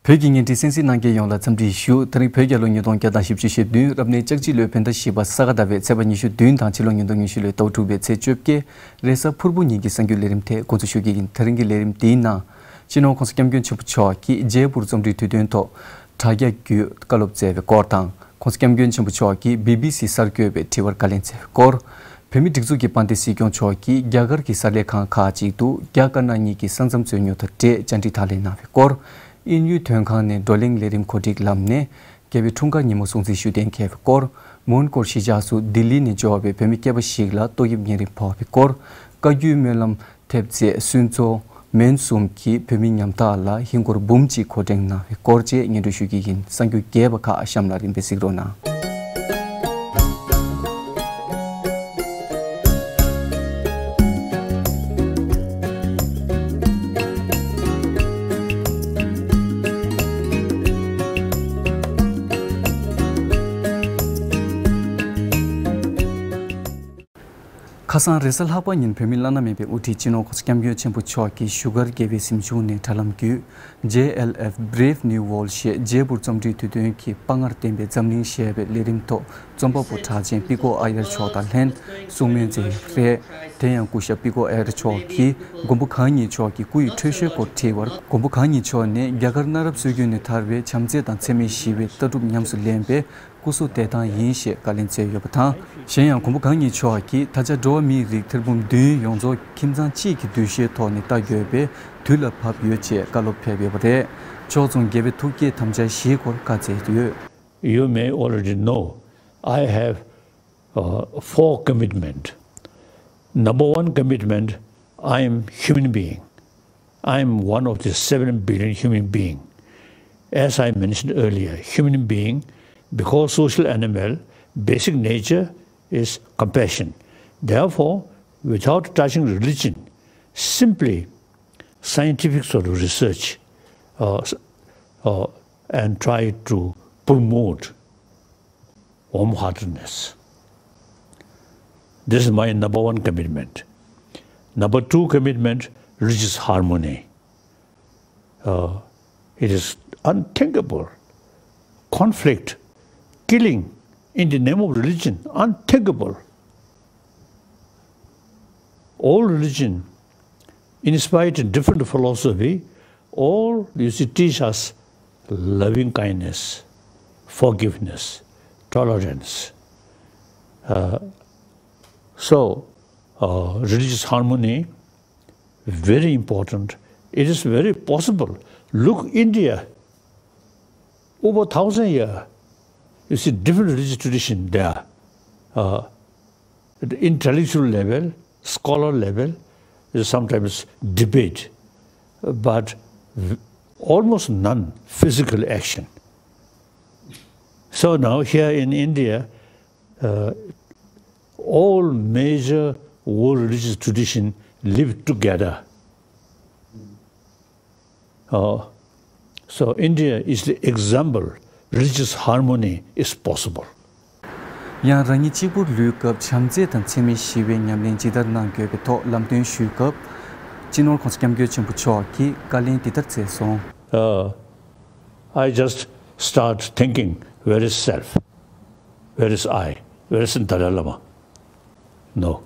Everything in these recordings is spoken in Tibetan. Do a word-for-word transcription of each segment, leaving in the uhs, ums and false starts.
བོད་ཀྱི་བརྙན་འཕྲིན་གསན་གཟིགས་གནང་མཁན་ཡོངས་ལ་འཚམས་འདྲི་ཞུ། ད་རིང་བོད་རྒྱལ་ལོ་ཉིས་སྟོང་བརྒྱ་དང་བཞི་བཅུ་ཞེ་བདུན། རབ་གནས་ལྕགས་བྱི་ལོའི་བོད་ཟླ་བཞི་པ་ས་ག་ཟླ་བའི་ཚེས་པ་ཉི་ཤུ་བདུན་དང་ཕྱི་ལོ་ཉིས་སྟོང་ཉི་ཤུ་ལོའི་ཟླ་བ་དྲུག་པའི་ཚེས་བཅོ་བརྒྱད། རེས་གཟའ་ཕུར་བུ་ཉིན་གྱི་གསར་འགྱུར་ལས་རིམ་དེ་འགོ་འཛུགས་ཞུ་གི་ཡིན། ད་རིང་གི་ལས་རིམ་འདིའི་ནང་། སྤྱི་ནོར་༸གོང་ས་༸སྐྱབས་མགོན་ཆེན་པོ་མཆོག་གིས་ཇེ་པུར་རྩོམ་སྒྲིག་དུས་སྟོན་ཐོག་དྲ་རྒྱ་བརྒྱུད་བཀའ་སློབ་སྩལ་བའི་སྐོར་དང་། ༸གོང་ས་༸སྐྱབས་མགོན་ཆེན་པོ་མཆོག་གིས་བི་བི་སི་གསར་འགོད་པའི་དྲི་བར་བཀའ་ལན་སྩལ་བའི་སྐོར། བོད་མིའི་སྒྲིག་འཛུགས་ཀྱི་དཔལ་ལྡན་སྲིད་སྐྱོང་མཆོག་གིས་རྒྱ་གར་གྱི་གསར་ལས་ཁང་ཁག་ཅིག་ཏུ་རྒྱ་དཀར་ནག་གཉིས་ཀྱི་ས་མཚམས་རྩོད་རྙོག་དང་འབྲེལ་བཅར་འདྲི་དང་ལེན་གནང་བའི་སྐོར། དབྱིན་ཡུལ་དོན་ཁང་ནས་བགྲོ་གླེང་ལས་རིམ་གོ་སྒྲིག་ལམ་ནས་རྒྱལ་བའི་འཁྲུངས་སྐར་ཉིན་མོ་སྲུང་བརྩི་ཞུ་གཏན་འཁེལ་བའི་སྐོར། མོན་གྷོར་གཞིས་ཆགས་སུ་ལྡི་ལི་ནས་འབྱོར་བའི་བོད་མི་སྐྱེས་པ་ཞིག་ལ་ཏོག་དབྱིབས་གཉན་རིམས་ཕོག་པའི་སྐོར། བཀའ་བརྒྱུད་སྨོན་ལམ་ཐེབས་རྩས་སུན་ཙོ་མེན་གསུམ་གྱིས་བོད་མི་ཉམ་ཐག་ལ་ཧིན་སྒོར་འབུམ་གཅིག་གོ་སྒྲིག་གནང་བའི་སྐོར་བཅས་སྙན་སྒྲོན་ཞུ་གི་ཡིན། གསར་འགྱུར་རྒྱས་པ་ཁག་གཤམ་ལ་རིམ་པས་གཟིགས་རོགས་གནང་། ཁ་སང་རེས་གཟའ་ལྷག་པ་ཉིན་བོད་མི་བླ་ན་མེད་པའི་དབུ་ཁྲིད་སྤྱི་ནོར་༸གོང་ས་༸སྐྱབས་མགོན་ཆེན་པོ་མཆོག་གིས་བཞུགས་སྒར་རྒྱལ་བའི་གཟིམ་ཆུང་ནས་དྲ་ལམ་བརྒྱུད། ཇེ་ཨེལ་ཨེཕ་Brave New World ཞེས་ཇེ་པུར་རྩོམ་སྒྲིག་དུས་སྟོན་གྱི་དཔའ་ངར་ལྡན་པའི་འཛམ་གླིང་ཞེས་པའི་ལས་རིམ་ཐོག་རྩོམ་པ་པོ་གྲགས་ཅན་པི་ཀོ་ཨ་ཡར་མཆོག་དང་ལྷན་གསུང་མོལ་མཛད་ཡོད་པ་རེད། དེ་ཡང་སྐུ་ཞབས་པི་ཀོ་ཨ་ཡར་མཆོག་གིས་མགོན་པོ་གང་ཉིད་མཆོག་གི་སྐུ་ཡི་འཕྲོད་བཞེས་སྐོར་དྲིས་པར། མགོན་པོ་གང་ཉིད་མཆོག་ནི་རྒྱ་གར་གནའ་རབས་སྲོལ་རྒྱུན་ནས་དར་བའི་བྱམས་བརྩེ་དང་འཚེ་མེད་ཞི་བའི་ལྟ་གྲུབ་ཉམས་སུ་ལེན་པའི་སྐུ་གཟུགས་བདེ་ཐང་ཡིན་ཞེས་བཀའ་ལན་སྩལ་ཡོད་པ་དང་། གཞན་ཡང་མགོན་པོ་གང་ཉིད་མཆོག་གིས་ད་ཆ་འགྲོ་བ་མིའི་རིགས་ཐེར་འབུམ་བདུན་ཡོངས་རྫོགས་ཁྱིམ་ཚང་གཅིག་གི་འདུ་ཤེས་ཐོག་ནས་ལྟ་དགོས་པའི་དུས་ལ་བབ་ཡོད་ཅེས་བཀའ་སློབ་ཕེབས་ཡོད་པ་རེད། ཕྱོགས་མཚུངས་རྒྱལ་བའི་ཐུགས་བསྐྱེད་དམ་བཅའ་བཞིའི་སྐོར་བཀའ་སྩལ་ཡོད། You may already know I have uh, four commitment. Number one commitment, I am human being. I am one of the seven billion human being. As I mentioned earlier, human being, because social animal, basic nature is compassion. Therefore, without touching religion, simply scientific sort of research uh, uh, and try to promote warm-heartedness. This is my number one commitment. Number two commitment, religious harmony. Uh, it is unthinkable. Conflict, killing in the name of religion, unthinkable. All religion, in spite of different philosophy, all, you see, teach us loving kindness, forgiveness, tolerance. Uh, so, uh, religious harmony, very important. It is very possible. Look, India, over thousand years, you see, different religious tradition there. Uh, at the intellectual level, scholar level, there's sometimes debate, but v- almost none physical action. So now here in India, uh, all major world religious tradition live together. Uh, so India is the example, religious harmony is possible. ཡང་རང་ཉིད་གཅིག་པུར་ལུས་སྐབས་བྱམས་བརྩེ་དང་འཚེ་མེད་ཞི་བའི་ཉམས་ལེན་ཇི་ལྟར་གནང་དགོས་པའི་ཐོག་ལམ་སྟོན་ཞུས་སྐབས། སྤྱི་ནོར་༸གོང་ས་༸སྐྱབས་མགོན་ཆེན་པོ་མཆོག་གིས་བཀའ་ལན་འདི་ལྟར་སྩལ་སོང་། Uh, I just start thinking, where is self? Where is I? Where is Dalai Lama? No.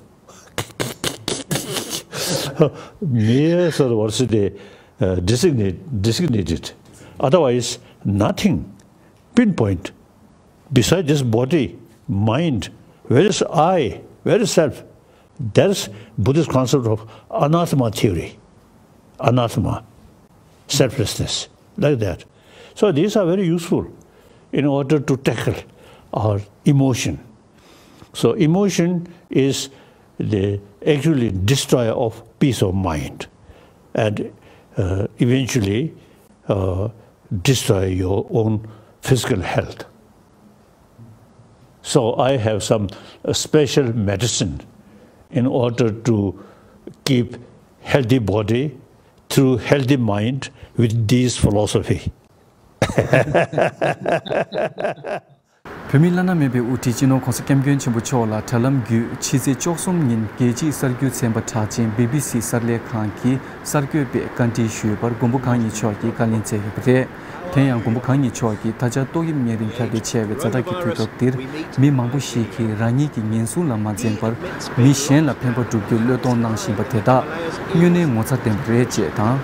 Mere sort of, what should they, uh, designate, designate it. Otherwise, nothing. Pinpoint. Beside this body, mind, where is I? Where is self? That is Buddhist concept of anatma theory. Anatma, selflessness, like that. So these are very useful in order to tackle our emotion. So emotion is the actually destroyer of peace of mind, and uh, eventually uh, destroy your own physical health. So I have some uh, special medicine in order to keep healthy body through healthy mind with this philosophy. བོད་མི་བླ་ན་མེད་པའི་དབུ་ཁྲིད་སྤྱི་ནོར་༸གོང་ས་༸སྐྱབས་མགོན་ཆེན་པོ་མཆོག་ལ་དྲ་ལམ་བརྒྱུད་ཕྱི་ཚེས་བཅུ་གསུམ་ཉིན་རྒྱལ་སྤྱིའི་གསར་འགྱུར་ཚན་པ་གྲགས་ཅན་བི་བི་སི་གསར་ལས་ཁང་གི་གསར་འགོད་པས་བཀའ་འདྲི་ཞུས་པར་མགོན་པོ་གང་ཉིད་མཆོག་གིས་བཀའ་ལན་སྩལ་ཡོད་པ་རེད། དེ་ཡང་མགོན་པོ་གང་ཉིད་མཆོག་གིས་ད་ཆ་ཏོག་དབྱིབས་གཉན་རིམས་ཁྱབ་གདལ་ཆེ་བའི་ཛ་དྲག་གི་དུས་སྐབས་འདིར། མི་མང་པོ་ཞིག་གིས་རང་ཉིད་ཀྱི་ཉེན་སྲུང་ལ་མ་འཛེམས་པར། མི་གཞན་ལ་ཕན་པ་བསྒྲུབ་རྒྱུར་བློས་གཏོང་གནང་བཞིན་པ་དེ་དག་དངོས་གནས་ངོ་མཚར་ལྡན་པ་རེད་ཅེས་དང་།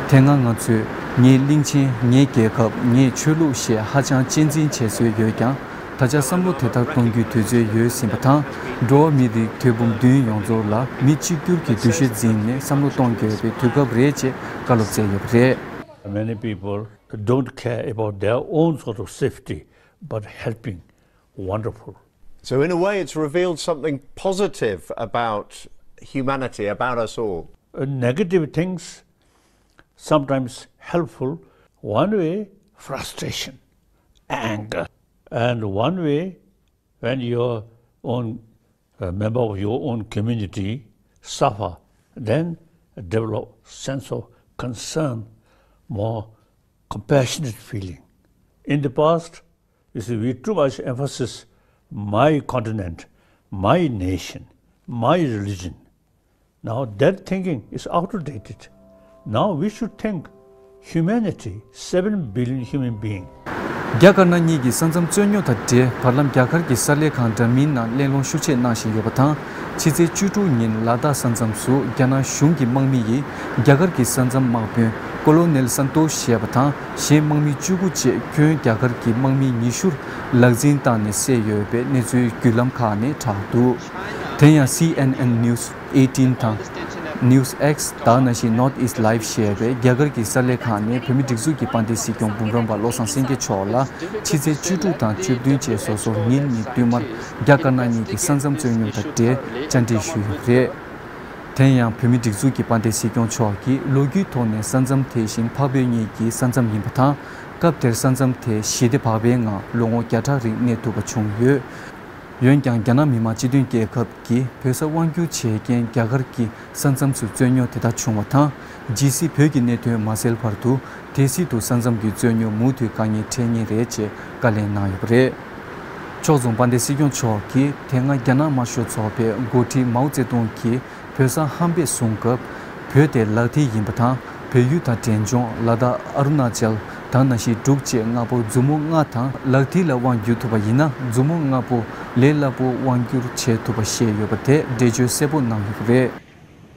དེ་སྔ་ང་ཚོས་ངའི་གླིང་ཆེན། ངའི་རྒྱལ་ཁབ། ངའི་ཆོས་ལུགས་ཞེས་ཧ་ཅང་གཅེས་འཛིན་བྱེད་སྲོལ་ཡོད་ཀྱང་། ད་ཆ་བསམ་བློ་དེ་ལྟར་གཏོང་རྒྱུའི་དུས་ཚོད་ཡོལ་ཟིན་པ་དང་། འགྲོ་བ་མིའི་རིགས་ཐེར་འབུམ་བདུན་ཡོངས་རྫོགས་ལ་མི་གཅིག་གྱུར་གྱི་འདུ་ཤེས་འཛིན་ནས་བསམ་བློ་གཏོང་དགོས་པའི་དུས་སྐབས་རེད་ཅེས་བཀའ་སློབ་སྩལ་ཡོད་པ་རེད། Many people don't care about their own sort of safety, but helping. Wonderful. So, in a way, it's revealed something positive about humanity, about us all. Uh, negative things, sometimes helpful, one way, frustration, anger, and one way, when your own, a member of your own community suffer, then develop sense of concern, more compassionate feeling. In the past, you see, we too much emphasis my continent, my nation, my religion. Now that thinking is outdated. Now we should think humanity, seven billion human being. རྒྱ་དཀར་ནག་གཉིས་ཀྱི་ས་མཚམས་རྩོད་རྙོག་དང་འབྲེལ། བར་ལམ་རྒྱ་གར་གྱི་གསར་ལས་ཁང་འདྲ་མིན་ནང་གླེང་སློང་ཤུགས་ཆེ་གནང་བཞིན་ཡོད་པ་དང་། ཕྱི་ཚེས་བཅུ་དྲུག་ཉིན་ལ་དྭགས་ས་མཚམས་སུ་རྒྱ་ནག་གཞུང་གི་དམག་མི་ཡིས་རྒྱ་གར་གྱི་ས་མཚམས་དམག་དཔོན་ཀོ་ལོ་ནེལ་སན་ཏོ་ཞེས་པ་དང་། གཞན་དམག་མི་བཅུ་དགུ་བཅས་ཁྱོན་རྒྱ་གར་གྱི་དམག་མི་ཉི་ཤུར་ལག་འཛིང་བཏང་ནས་བསད་ཡོད་པའི་གནས་ཚུལ་བརྒྱུད་ལམ་ཁག་ནས་བསྒྲགས་འདུག་དེ་ཡང་སི་ཨེན་ཨེན་ནིའུ་སི་ཨེ་ཊིན་དང་ནིའུ་སི་ཨེག་སི། ད་ག་ནང་བཞིན་North East Live ཞེས་པའི་རྒྱ་གར་གྱི་གསར་ལས་ཁང་ནས་བོད་མིའི་སྒྲིག་འཛུགས་ཀྱི་དཔལ་ལྡན་སྲིད་སྐྱོང་འབུམ་རམས་པ་བློ་བཟང་སེང་གེ་མཆོག་ལ་ཕྱི་ཚེས་བཅུ་དྲུག་དང་བཅུ་བདུན་བཅས་སོ་སོར་ཉིན་གཉིས་བསྟུད་མར་རྒྱ་དཀར་ནག་གཉིས་ཀྱི་ས་མཚམས་རྩོད་རྙོག་དང་འབྲེལ་བཅར་འདྲི་ཞུས་ཡོད་པ་རེད། དེ་ཡང་བོད་མིའི་སྒྲིག་འཛུགས་ཀྱི་དཔལ་ལྡན་སྲིད་སྐྱོང་མཆོག་གིས་ལོ་རྒྱུས་ཐོག་ནས་ས་མཚམས་དེ་བཞིན་འཕགས་བོད་གཉིས་ཀྱི་ས་མཚམས་ཡིན་པ་དང་། སྐབས་དེར་ས་མཚམས་དེ་ཞི་བདེ་བག་ཕེབས་ངང་ལོ་ངོ་བརྒྱ་ཕྲག་རིང་གནས་ཐུབ་པ་བྱུང་ཡོད། འོན་ཀྱང་། རྒྱ་ནག་མི་དམངས་སྤྱི་མཐུན་རྒྱལ་ཁབ་ཀྱིས་བོད་ས་དབང་བསྒྱུར་བྱེད་མཁན་རྒྱ་གར་གྱི་ས་མཚམས་སུ་རྩོད་རྙོག་དེ་དག་བྱུང་བ་དང་། ཇི་སྲིད་བོད་ཀྱི་གནད་དོན་མ་སེལ་བར་དུ། དེ་སྲིད་དུ་ས་མཚམས་ཀྱི་རྩོད་རྙོག་མུ་མཐུད་དཀའ་ངལ་འཕྲད་ངེས་རེད་ཅེས་བཀའ་ལན་གནང་ཡོད་པ་རེད། ཕྱོགས་མཚུངས། དཔལ་ལྡན་སྲིད་སྐྱོང་མཆོག་གིས་དེ་སྔ་རྒྱ་ནག་དམར་ཤོག་ཚོགས་པའི་འགོ་ཁྲིད་མའོ་ཙེ་ཏུང་གིས་བོད་ས་ཧམ་པས་བཟུང་སྐབས། བོད་དེ་ལག་མཐིལ་ཡིན་པ་དང་། བལ་ཡུལ་དང་འབྲས་ལྗོངས། ལ་དྭགས། ཨ་རུ་ན་ཅལ་དང་ནང་བཞིན་འབྲུག་བཅས་ལྔ་པོ་མཛུབ་མོ་ལྔ་དང་ལག་མཐིལ་ལ་དབང་བསྒྱུར་ཐུབ་པ་ཡིན་ན། མཛུབ་མོ་ལྔ་པོ་ལས་སླ་པོ་དབང་བསྒྱུར་བྱེད་ཐུབ་པ་ཞིག་ཡོད་པ་དེ་འགྲེལ་བརྗོད་གསལ་པོ་གནང་ཡོད་པ་རེད།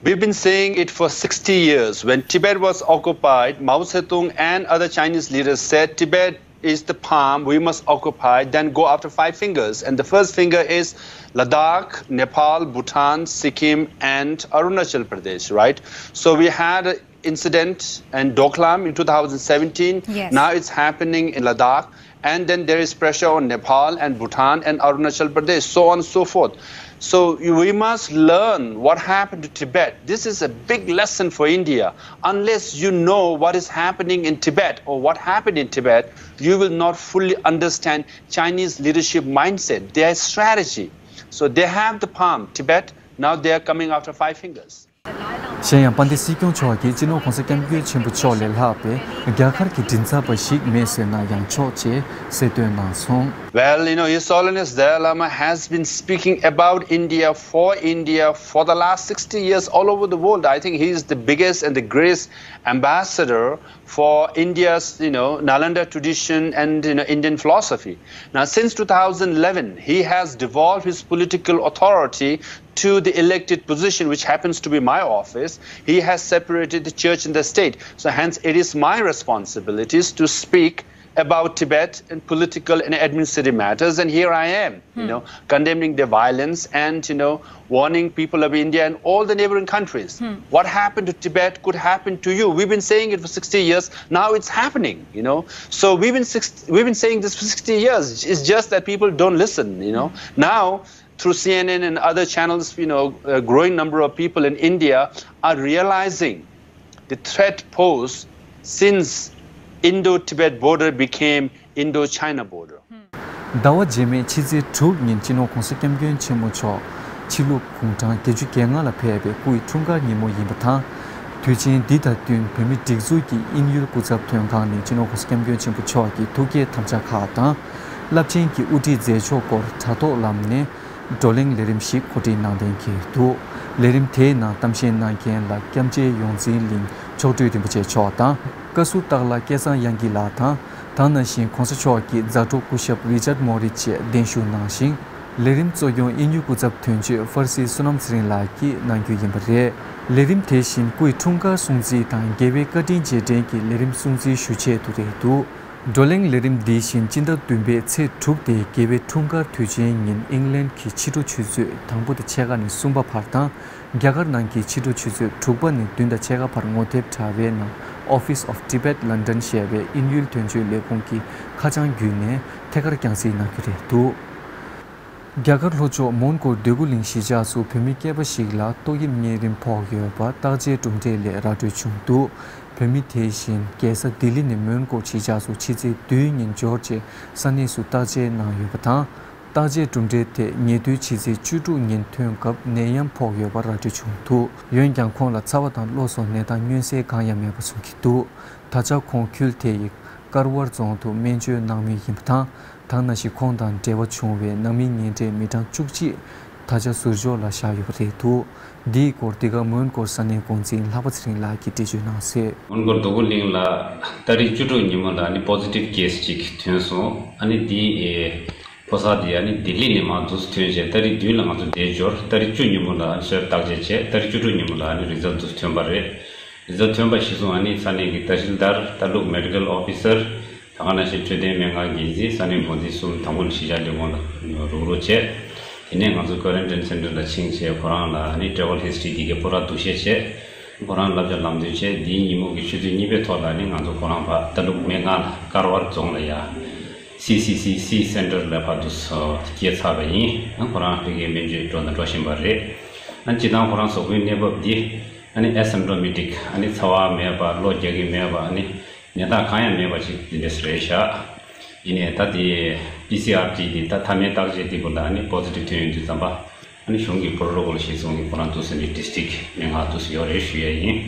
We've been saying it for sixty years. When Tibet was occupied, Mao Zedong and other Chinese leaders said, "Tibet is the palm, we must occupy, then go after five fingers." And the first finger is Ladakh, Nepal, Bhutan, Sikkim, and Arunachal Pradesh, right? So we had an incident in Doklam in two thousand seventeen. Yes. Now it's happening in Ladakh. And then there is pressure on Nepal and Bhutan and Arunachal Pradesh, so on and so forth. So you- we must learn what happened to Tibet. This is a big lesson for India. Unless you know what is happening in Tibet or what happened in Tibet, you will not fully understand Chinese leadership mindset, their strategy. So they have the palm, Tibet, now they are coming after five fingers. གཞན་ཡང་། དཔལ་ལྡན་སྲིད་སྐྱོང་མཆོག་གིས་སྤྱི་ནོར་༧གོང་ས་༧སྐྱབས་མགོན་ཆེན་པོ་མཆོག་ལས་ལྷག་པའི་རྒྱ་གར་གྱི་མགྲིན་ཚབ་པ་ཞིག་མེད་ཟེར་ན་ཡང་ཆོག་ཅེས་གསལ་སྟོན་གནང་སོང་། Well, you know, His Holiness Dalai Lama has been speaking about India, for India, for the last sixty years all over the world. I think he is the biggest and the greatest ambassador for India's, you know, Nalanda tradition and, you know, Indian philosophy. Now, since two thousand eleven, he has devolved his political authority to the elected position, which happens to be my office. He has separated the church and the state. So, hence, it is my responsibilities to speak about Tibet and political and administrative matters. And here I am, you know, condemning the violence and, you know, warning people of India and all the neighboring countries. What happened to Tibet could happen to you. We've been saying it for sixty years. Now it's happening, you know. So we've been six, we've been saying this for sixty years. It's just that people don't listen, you know. Now, through C N N and other channels, you know, a growing number of people in India are realizing the threat posed since Indo-Tibet border became Indo-China border. ཟླ་བ་རྗེས་མའི་ཕྱི་ཚེས་དྲུག་ཉིན་སྤྱི་ནོར་༧གོང་ས་༧སྐྱབས་མགོན་ཆེན་པོ་མཆོག་ཕྱི་ལུགས་དགུང་གྲངས་བརྒྱད་ཅུ་གྱ་ལྔ་ལ་ཕེབས་པའི་སྐུའི་འཁྲུངས་སྐར་ཉིན་མོ་ཡིན་པ་དང་། དུས་ཆེན་འདི་དང་བསྟུན་བོད་མིའི་སྒྲིག་འཛུགས་ཀྱི་དབྱིན་ཡུལ་སྐུ་ཚབ་དོན་ཁང་ནས་སྤྱི་ནོར་༧གོང་ས་༧སྐྱབས་མགོན་ཆེན་པོ་མཆོག་གི་ཐུགས་བསྐྱེད་དམ་བཅའ་ཁག་དང་། རླབས་ཆེན་གྱི་དབུ་ཁྲིད་མཛད་ཕྱོགས་སྐོར་དྲ་ཐོག་ལམ་ནས་བགྲོ་གླེང་ལས་རིམ་ཞིག་གོ་སྒྲིག་གནང་གཏན་འཁེལ་འདུག་ལས་རིམ་དེའི་ནང་གཏམ་བཤད་གནང་མཁན་ལ་སྐྱབས་རྗེ་ཡོངས་འཛིན་གླིང་མཆོག་སྤྲུལ་རིན་པོ་ཆེ་མཆོག་དང་། བཀའ་ཟུར་སྟག་ལྷ་སྐལ་བཟང་དབྱངས་སྐྱིད་ལགས་དང་། དེ་ནང་བཞིན་༸གོང་ས་མཆོག་གི་མཛའ་གྲོགས་སྐུ་ཞབས་Richard Morris་བཅས་གདན་ཞུ་གནང་ཞིང་། ལས་རིམ་གཙོ་སྐྱོང་ཨིན་ཡུལ་སྐུ་ཚབ་དོན་གཅོད་ཧྥར་སི་བསོད་ནམས་ཚེ་རིང་ལགས་ཀྱིས་གནང་རྒྱུ་ཡིན་པ་རེད། ལས་རིམ་དེ་བཞིན་སྐུའི་འཁྲུངས་སྐར་སྲུང་བརྩི་དང་རྒྱལ་བའི་བཀའ་དྲིན་རྗེས་དྲན་གྱི་ལས་རིམ་སྲུང་བརྩིའི་ཞུ་ཆེད་དུ་རེད་འདུག་བགྲོ་གླེང་ལས་རིམ་འདི་བཞིན་སྤྱི་ཟླ་བདུན་པའི་ཚེས་དྲུག་སྟེ། རྒྱལ་བའི་འཁྲུངས་སྐར་དུས་ཆེན་ཉིན་ཨིང་ལན་གྱི་ཕྱི་དྲོ་ཆུ་ཚོད་དང་པོ་དང་ཕྱེད་ཀ་ནས་གསུམ་པ་བར་དང་། རྒྱ་གར་ནང་གི་ཕྱི་དྲོ་ཆུ་ཚོད་དྲུག་པ་ནས་བདུན་དང་ཕྱེད་ཀ་བར་ངོ་དེབ་དྲ་བའི་ནང་Office of Tibet London ཞེས་པའི་དབྱིན་ཡུལ་དོན་གཅོད་ལས་ཁུངས་ཀྱི་ཁ་བྱང་བརྒྱུད་ནས་ཐད་ཀར་རྒྱང་སྲིང་གནང་རྒྱུ་རེད་འདུག་རྒྱ་གར་ལྷོ་ཕྱོགས་མོན་གྷོ་འདོད་རྒུ་གླིང་གཞིས་ཆགས་སུ་བོད་མི་སྐྱེས་པ་ཞིག་ལ་ཏོག་དབྱིབས་གཉན་རིམས་ཕོག་ཡོད་པ་བརྟག་དཔྱད་གྲུབ་འབྲས་ལས་ར་སྤྲོད་བྱུང་འདུག་བོད་མི་དེ་བཞིན་རྒྱལ་ས་ལྡི་ལི་ནས་མོན་གྷོ་གཞིས་ཆགས་སུ་ཕྱི་ཚེས་བདུན་ཉིན་འབྱོར་རྗེས་ས་གནས་སུ་བརྟག་དཔྱད་གནང་ཡོད་པ་དང་། བརྟག་དཔྱད་གྲུབ་འབྲས་དེ་ཉེ་དུས་ཕྱི་ཚེས་བཅུ་དྲུག་ཉིན་ཐོན་སྐབས་ནད་ཡམས་ཕོག་ཡོད་པ་ར་སྤྲོད་བྱུང་འདུག་འོན་ཀྱང་ཁོང་ལ་ཚ་བ་དང་གློ་སོགས་ནད་རྟགས་མངོན་གསལ་གང་ཡང་མེད་པ་གསུང་གི་འདུག་ད་ཆ་ཁོང་ཁུལ་དེ་ཡི་ཀར་ཝར་རྫོང་དུ་སྨན་བཅོས་གནང་མུས་ཡིན་པ་དང་། དེ་ནང་བཞིན་ཁོང་དང་འབྲེལ་བ་བྱུང་བའི་ནང་མི་ཉེ་འབྲེལ་མི་གྲངས་བཅུ་གཅིག་ད་ཆ་ཟུར་འཇོག་ལ་བཞག་ཡོད་པ་རེད་འདུག་འདིའི་སྐོར་འདི་ག་མོན་གྷོ་ས་གནས་འགོ་འཛིན་ལྷག་པ་ཚེ་རིང་ལགས་ཀྱིས་འགྲེལ་བརྗོད་གནང་གསལ། མོན་གྷོ་འདོད་རྒུ་གླིང་ལ་ཏ་རིག་བཅུ་དྲུག་ཉིན་མོ་ལ་ནི་པོ་སི་ཊིབ་ཀེ་སི་གཅིག་ཐོན་སོང་། ཨ་ནི་འདི་ཨེ་ཕོ་གསར་འདི་ཨ་ནི་ལྡི་ལི་ནས་མར་འདུག་སེ་ཐོན་བྱས་ཏ་རིག་བདུན་ལ་ང་ཚོ་འདིར་འབྱོར། ཏ་རིག་བཅུ་ཉིན་མོ་ལ་ཨ་ནི་སོས་བརྟག་དཔྱད་བྱས། ཏ་རིག་བཅུ་དྲུག་ཉིན་མོ་ལ་ཨ་ནི་རི་ཛལ་འདུག་སེ་ཐོན་པ་རེད། རི་ཛལ་ཐོན་པ་གཞིར་བཟུང་ཨ་ནི་ས་གནས་ཀྱི་ཏ་སིལ་དར། ཏ་ལུག་མེ་ཌི་ཀལ་ཨོ་ཕི་སར། ད་ག་ནང་བཞིན་འཕྲོད་བསྟེན་སྨན་ཁང་འགན་འཛིན། ས་གནས་འགོ་འཛིན་གསུམ་དང་པོ་ནས་གཞིས་ཆགས་ལས་ཁུངས་ལ་རུག་རུག་བྱས། དེ་ནས་ང་ཚོ་ཀོ་རན་ཊིན་སེན་ཊར་ལ་ཕྱིན་བྱས་ཁོ་རང་ལ་ཨ་ནི་ཊེ་བལ་ཧིས་ཊི་རི་འདི་གའི་སྤུ་ར་འདུག་བཤད་བྱས། ཁོ་རང་ལབ་བྱ་ལམ་སྟོན་བྱས། འདིའི་ཉིན་མོ་གི་ཆུ་ཚོད་གཉིས་པའི་ཐོག་ལ་ནི་ང་ཚོ་ཁོ་རང་ཕར་ཏ་ལུག་སྨན་ཁང་ལ་ཀར་ཝར་རྫོང་ལ་ཡ་སི་སི་སི་སི་སེན་ཊར་ལ་ཕར་འདུག་སེ་སྐྱེལ་ཚར་བ་ཡིན། ཁོ་རང་ཕ་གིའི་སྨན་བཅོས་འགྲོ་དང་འགྲོ་བཞིན་པ་རེད། ཨ་ནི་སྤྱིར་བཏང་ཁོ་རང་གཟུགས་པོའི་གནས་བབ་འདི་ཨ་ནི་ཨེ་སིམ་ཊོ་མེ་ཊིག་ཨ་ནི་ཚ་བ་མེད་པ། གློ་རྒྱག་གི་མེད་པ། ཨ་ནི་ནད་རྟགས་གང་ཡང་མེད་པ་ཅིག་འདི་འདྲས་རེད་ཤག་ཡིན་ནའི་ད་དེ་པི་སི་ཨར་ཊི་འདི་ད་མཐའ་མའི་བརྟག་དཔྱད་འདི་བུ་ལ་ཨ་ནི་པོ་སི་ཊིབ་ཐོན་ཡོང་དུས་ཙམ་པ་ཨ་ནི་གཞུང་གི་པོ་རོ་ཊོ་ཀོལ་གཞིར་བཟུང་གིས་ཁོ་རང་འདུག་སེ་ནི་ཌི་སི་ཊིག་སྨན་ཁང་འདུག་སེ་ཡོད་རེད་ཞུ་ཡས་ཡིན།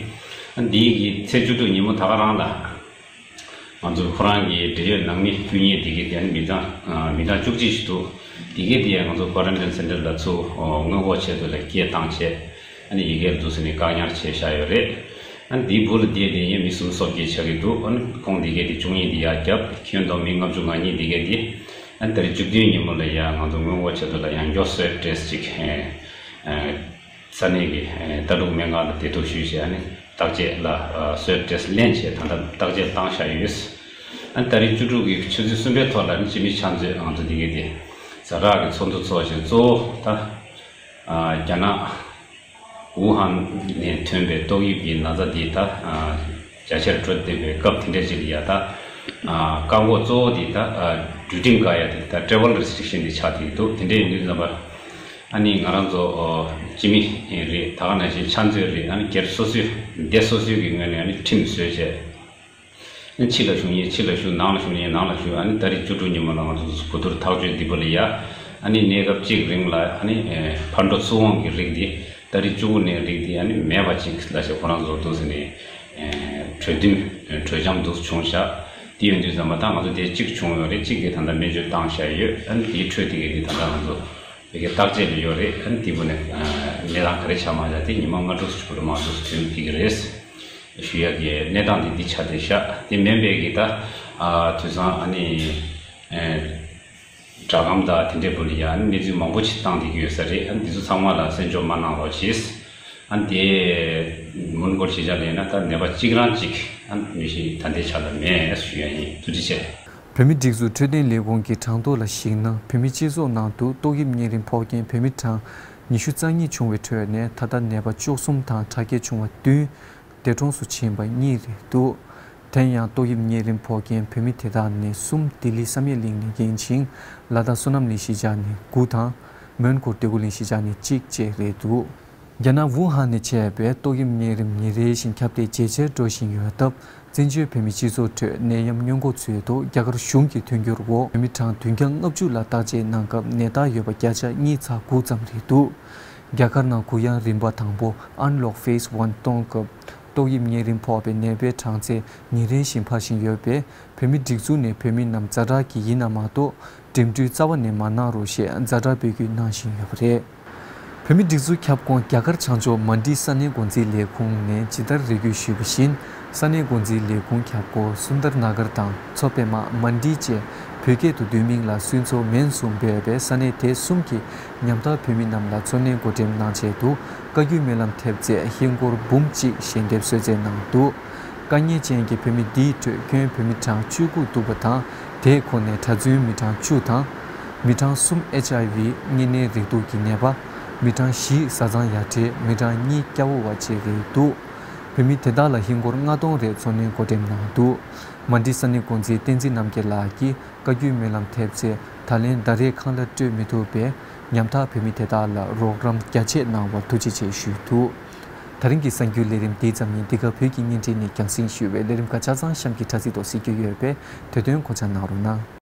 ཨ་འདི་གི་ཚེས་བཅུ་དྲུག་ཉིན་མོ་ད་ག་རང་ལ་ང་ཚོ་ཁོ་རང་གི་འབྲེལ་ཡོད་ནང་མི་བསྐུལ་མཁན་འདི་གའི་དེ་ཨ་ནི་མི་གྲངས་མི་གྲངས་བཅུ་གཅིག་ཞིག་འདུག་འདི་གའི་དེ་ང་ཚོ་ཀོ་རན་ཊིན་སེན་ཊར་ལ་ཚུར་སྔོན་འགོག་ཆེད་དུ་ལ་སྐད་བཏང་བྱས། ཨ་ནི་ཡི་གེར་འདུག་སེ་ནི་བཀག་ཉར་བྱས་བཞག་ཡོད་རེད། ཨ་ནི་འདིའི་སྦུག་ལ་བསྡད་དེ་ཡིན་མི་སུམ་ཅུ་སོ་བརྒྱད་ཆགས་ཀྱི་འདུག་ཨ་ནི་ཁོང་འདི་གའི་དེ་བཅུ་གཉིས་དེ་ཡར་བརྒྱབ། ཁྱོན་བསྡོམས་མི་ལྔ་བཅུ་ང་གཉིས་འདི་གའི་དེ་ཨ་ནི་ཏ་རིག་བཅུ་བདུན་ཉིན་མོ་ལ་ཡ་ང་ཚོ་སྔོན་འགོག་ཆེད་དུ་ལ་ཡང་བསྐྱར་སུའབ་ཊེ་སི་ཊི་ཅིག་ཨ་ས་གནས་ཀྱི་ཨ་ཏ་ལུག་སྨན་ཁང་ལ་དེ་ཐུག་ཞུས་བྱས། ཨ་ནི་བརྟག་དཔྱད་ལ་ཨ་སུའབ་ཊེ་སི་ཊི་ལེན་བྱས་ད་ལྟ་བརྟག་དཔྱད་བཏང་བཞག་ཡོད། ཨ་ནི་ཏ་རིག་བཅུ་དྲུག་གི་ཆུ་ཚོད་གསུམ་པའི་ཐོག་ལ་ཨ་ནི་སྤྱི་མི་ཆ་མཛོད་ང་ཚོ་འདི་གའི་དེ་ཛ་དྲག་གི་ཚོགས་འདུ་ཚོགས་བྱས། གཙོ་བོ་ད་ཨ་རྒྱ་ནག་ཝུ་ཧན་ནས་ཐོན་པའི་ཏོག་དབྱིབས་ཀྱི་ན་ཚ་འདི་ད་ཨ་རྒྱ་ཆེར་འགྲོ་བསྡད་པའི་སྐབས་དེ་འདྲ་ཅིག་ལ་ཡ་ད་ཨ་བཀག་འགོག་གཙོ་བོ་འདི་ད་ཨ་འགྲུལ་འཕྲིན་བཀག་ཡ་དེ་ད་ཊེ་བལ་རེ་སི་ཊིག་ཤན་འདི་ཆགས་བསྡད་ཀྱི་འདུག་དེ་འདྲ་ཡིན་དུས་ཙམ་པ་ཨ་ནི་ང་རང་ཚོ་ཨོ་སྤྱི་མི་རེད། ད་ག་ནང་བཞིན་ཆ་མཛོད་རེད། ཨ་ནི་སྒེར་སོ་སོའི་སྡེ་སོ་སོའི་གི་ངོས་ནས་ཨ་ནི་ཁྲིམས་བཟོས་བྱས། ཕྱི་ལ་བཞུགས་མཁན་ཕྱི་ལ་བཞུགས། ནང་ལ་བཞུགས་མཁན་ནང་ལ་བཞུགས། ཨ་ནི་ཏ་རིག་བཅུ་དྲུག་ཉིན་མོ་ལ་ང་ཚོ་གོ་བསྡུར་ཐག་གཅོད་འདི་པོ་ལ་ཡ། ཨ་ནི་གནས་སྐབས་གཅིག་རིང་ལ་ཨ་ནི་ཕར་འགྲོ་ཚུར་འོང་གི་རིགས་འདི་ཏ་རིག་བཅུ་དགུ་ནས་རིགས་འདི་ཨ་ནི་མེད་པ་ཅིག་ལ་ཞེས་ཁོ་རང་ཚོ་འདུག་ཟེར་ནས་གྲོས་བསྟུན་གྲོས་འཆམ་འདུག་བྱུང་ཤག་དེ་ཡོང་དུས་ཙམ་པ་ད་ང་ཚོ་དེ་གཅིག་བྱུང་ཡོད་རེད། གཅིག་གིས་ད་ལྟ་སྨན་བཅོས་བཏང་བཞག་ཡོད། ཨ་ནི་དེའི་ཁྲོད་དེ་གའི་དེ་ད་ལྟ་ང་ཚོ་བོད་ཀྱི་བརྟག་དཔྱད་ལ་ཡོད་རེད། ཨ་ནི་དེ་བོ་ནས་གནས་སྟངས་ག་རེ་ཆགས་མ་ཆགས་དེ་ཉི་མ་ལྔ་དྲུག་ཙམ་ལ་མ་འདུག་ཐོན་བསྡད་ཀྱི་རེད། ཞུ་ཡག་གི་གནས་སྟངས་དེ་འདི་ཆགས་བསྡད་ཤག་དེ་མིན་པའི་གི་ད་དུས་སང་ཨ་ནི་སྦྲག་སྒམ་དང་དེ་འདྲའི་བོ་ལ་ཡ་ཨ་ནི་གནས་ཚུལ་མང་པོ་ཞིག་བཏང་བསྡད་ཀྱི་ཡོད་ས་རེད། ཨ་ནི་འདི་ཚོ་ཚང་མ་ལ་སེམས་ཆུང་མ་གནང་རོགས་གྱིས། ཨ་ནི་དེ་མོན་གྷོར་གཞིས་ཆགས་ལ་ཡིན་ན་ད་ནད་པ་གཅིག་རང་གཅིག་ཨ་ནི་མི་ཞིག་ད་ལྟའི་ཆ་ལ་མེད་ཞུ་ཡ་ཡིན། ཐུགས་རྗེ་ཆེ། བོད་མི་སྒྲིག་འཛུགས་འཕྲོད་བསྟེན་ལས་ཁུངས་ཀྱི་གྲངས་ཐོ་ལ་གཞིགས་ན། བོད་མི་སྤྱི་ཚོགས་ནང་དུ་ཏོག་དབྱིབས་གཉན་རིམས་ཕོག་མཁན་བོད་མི་གྲངས་ཉི་ཤུ་རྩ་གཉིས་བྱུང་བའི་ཁྲོད་ནས་ད་ལྟ་ནད་པ་བཅུ་གསུམ་དང་དྲག་སྐྱེད་བྱུང་བ་བདུན་འདས་གྲོངས་སུ་ཕྱིན་པ་གཉིས་རེད་འདུག་དེ་ཡང་ཏོག་དབྱིབས་གཉན་རིམས་ཕོག་མཁན་བོད་མི་དེ་དག་ནས་གསུམ་ལྡི་ལི་བསམ་ཡས་གླིང་ནས་རྐྱེན་ཕྱིན་ལ་དྭགས་བསོད་ནམས་གླིང་གཞིས་ཆགས་ནས་དགུ་དང་། མོན་གྷོ་འདོད་རྒུ་གླིང་གཞིས་ཆགས་ནས་གཅིག་བཅས་རེད་འདུག་རྒྱ་ནག་ཝུ་ཧན་ནས་མཆེད་པའི་ཏོག་དབྱིབས་གཉན་རིམས་ཉིན་རེ་བཞིན་ཁྱབ་གདལ་ཇེ་ཆེར་འགྲོ་བཞིན་ཡོད་སྟབས། བཙན་བྱོལ་བོད་མིའི་སྤྱི་ཚོགས་ཁྲོད་ནད་ཡམས་སྔོན་འགོག་ཚུལ་དུ་རྒྱ་གར་གཞུང་གི་མཐུན་འགྱུར་འོག་བོད་མི་གྲངས་བདུན་བརྒྱ་ལྔ་བཅུ་ལ་བརྟག་དཔྱད་གནང་སྐབས་ནད་རྟགས་ཡོད་པ་བརྒྱ་ཆ་གཉིས་ཚེག་དགུ་ཙམ་རེད་འདུག་རྒྱ་གར་ནང་གུ་ཡངས་རིམ་པ་དང་པོ་Unlock Phase One གཏོང་སྐབས་ཏོག་དབྱིབས་གཉན་རིམས་ཕོག་པའི་ནད་པའི་གྲངས་ཚད་ཉིན་རེ་བཞིན་འཕར་བཞིན་ཡོད་པས། བོད་མི་སྒྲིག་འཛུགས་ནས་བོད་མི་རྣམས་ཛ་དྲག་གི་ཡིན་ན་མ་གཏོགས་འགྲིམ་འགྲུལ་རྩ་བ་ནས་མ་གནང་རོགས་ཞེས་ཛ་དྲག་འབོད་སྐུལ་གནང་བཞིན་ཡོད་པ་རེད། བོད་མིའི་སྒྲིག་འཛུགས་ཁྱབ་ཁོངས་རྒྱ་གར་བྱང་ཕྱོགས་མན་ཌི་ས་གནས་འགོ་འཛིན་ལས་ཁུངས་ནས་ཇི་ལྟར་རེ་སྐུལ་ཞུས་པ་བཞིན། ས་གནས་འགོ་འཛིན་ལས་ཁུངས་ཁྱབ་ཁོངས་སུན་དར་ན་གར་དང་མཚོ་པད་མ་མན་ཌི་བཅས་བོད་སྐད་དུ་བསྡུས་མིང་ལ་སུན་ཚོ་མན་སུམ་འབོད་པའི་ས་གནས་དེ་གསུམ་གྱི་ཉམ་ཐག་བོད་མི་རྣམས་ལ་འཚོ་གནས་བགོ་འགྲེམས་གནང་ཆེད་དུ་བཀའ་བརྒྱུད་སྨོན་ལམ་ཐེབས་རྩས་ཧིན་སྒོར་འབུམ་གཅིག་ཞལ་འདེབས་གསོལ་སྩལ་གནང་འདུག་དཀའ་ངལ་ཅན་གྱི་བོད་མི་འདིའི་ཁྲོད་སྐྱོན་བོད་མི་གྲངས་བཅུ་དགུ་འདུག་པ་དང་། དེའི་ཁོངས་ནས་གྲྭ་བཙུན་མི་གྲངས་བཅུ་དང་། མི་གྲངས་གསུམ་ཨེཆ་ཨའི་ཝི་གཉན་ནད་རེག་དུག་གི་ནད་པ། མི་གྲངས་བཞི་བཟའ་ཚང་ཡ་བྲལ། མི་གྲངས་གཉིས་སྐྱ་བོ་བ་བཅས་རེད་འདུག་བོད་མི་དེ་དག་ལ་ཧིན་སྒོར་ལྔ་སྟོང་རེ་འཚོ་གནས་བགོ་འགྲེམས་གནང་འདུག་མན་ཌི་ས་གནས་འགོ་འཛིན་བསྟན་འཛིན་རྣམ་རྒྱལ་ལགས་ཀྱིས་བཀའ་བརྒྱུད་སྨོན་ལམ་ཐེབས་རྩས་ད་ལན་ཟླ་རེའི་ཁང་གླ་སྤྲོད་མི་ཐུབ་པའི་ཉམ་ཐག་བོད་མི་དེ་དག་ལ་རོགས་རམ་རྒྱ་ཆེ་གནང་བར་ཐུགས་རྗེ་ཆེ་ཞུས་འདུག་ད་རིང་གི་གསར་འགྱུར་ལས་རིམ་འདི་ཙམ་ཡིན། འདི་ག་བོད་ཀྱི་བརྙན་འཕྲིན་ནས་རྒྱང་སྲིང་ཞུ་བའི་ལས་རིམ་ཁག་ཆ་ཚང་གཤམ་གྱི་དྲ་ཚིགས་ཐོག་གཟིགས་རྒྱུ་ཡོད་པས་དེ་དོན་གོ་ཆ་གནང་རོགས་གནང་།